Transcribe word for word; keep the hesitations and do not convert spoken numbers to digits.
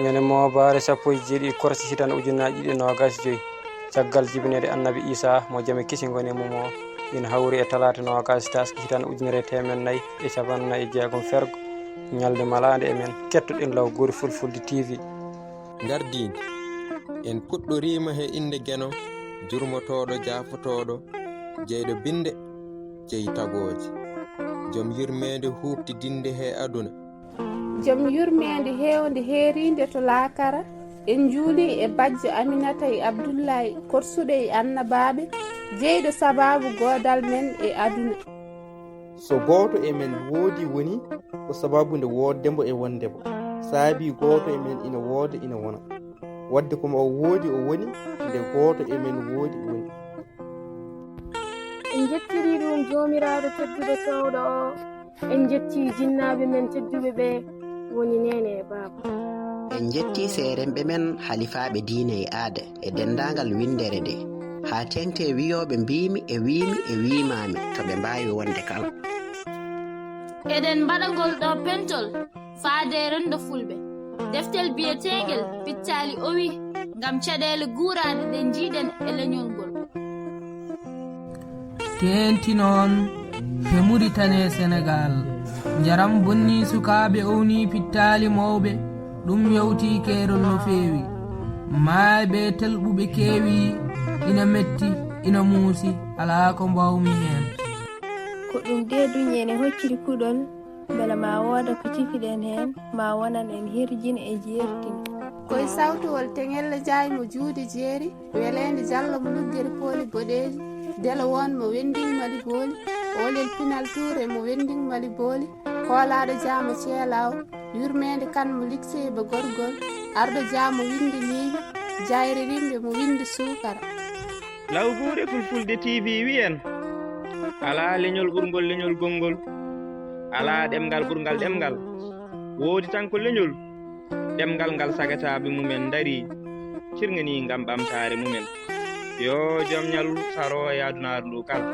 Ñande moobaare sappo e jeeɗiɗi korse hitande ujunnaji ɗiɗi e noogas e joy, caggal jibinede Annabi Isa mo jam e kisi ngoni e mum o, ina hawri e talaata noogas e taaske hitande ujunere e teemen nayi e capanɗe nayi e jeegom fergo, ñalnde malaande e men. Kettoɗen law gori Fulfulde T V. Ngardiindi, en puɗɗoriima he innde Geno, jurmotooɗo, jaafotooɗo, jeyɗo binnde, jeyi tagooje, joom yurmeende huuɓtidinde he aduna. Joom yurmeende heewnde heeriinde to laakara, en njuulii e bajjo Aminata e Abdullaay, korsuɗo e annabaaɓe, jeyɗo sabaabu goodal men e aduna. So gooto e men woodi woni, ko sababu nde woodde mbo e wonde mbo. Saabii gooto e men ina wooda ina wona. Waɗde ko mo o woodi o woni, nde gooto e men woodi woni. En njettirii ɗum Joomiraaɗo tedduɗo toowɗo o. En njettii jinnaaɓe men tedduɓe ɓe woni neene e baaba. En njettii seeremɓe men, halifaaɓe diine e aada e denndaangal winndere nde, haa teeŋti e wiyooɓe mbiimi e wiimi e wiimaami to ɓe mbaawi wonde kala. Eɗen mbaɗa ngol ɗo pentol faade e renndo fulɓe, deftel biyeteengel Pittaali Owi, ngam caɗeele guuraaɗe ɗe njiiɗen e leñol ngol. Teeŋti noon he Muritani e Senegaal, njaram bonnii sukaaɓe, ownii pittaali mawɓe, ɗum yawtii keerol no feewi. Maayɓe e telɓuɓe keewii, ina metti, ina muusi, alaa ko mbaawmi heen. Ko ɗum dee duñi ene hocciri kuɗol, mbela ma wooda ko cifiɗen heen, ma wonan en hirjine e jeertine. Ko e sawtowol Teŋelle Jaay mo Juude Jeeri, Weleende Jallo mo Luggere Pooli Boɗeeji, Delo Woon mo Wenndiŋ Mali Booli, Oolel Pinal Tuure mo Wenndiŋ Mali Booli, Koolaaɗo Jaamo Ceelaaw, Yurmeende Kan mo Likseyba Gorgol, Arɗo Jaamo Winndi Liiwi, Jayre Rimɓe mo Winndi Suukara. Lawguure Fulfulde T V wiyen, alaa leñol ɓurngol leñol gonngol, alaa ɗemngal ɓurngal ɗemngal. Woodi tan ko leñol, ɗemngal ngal sagataaɓe mumen ndarii, cirŋanii ngam ɓamtaare mumen. Yo jom ñalu saro e adunaaru ndu kala.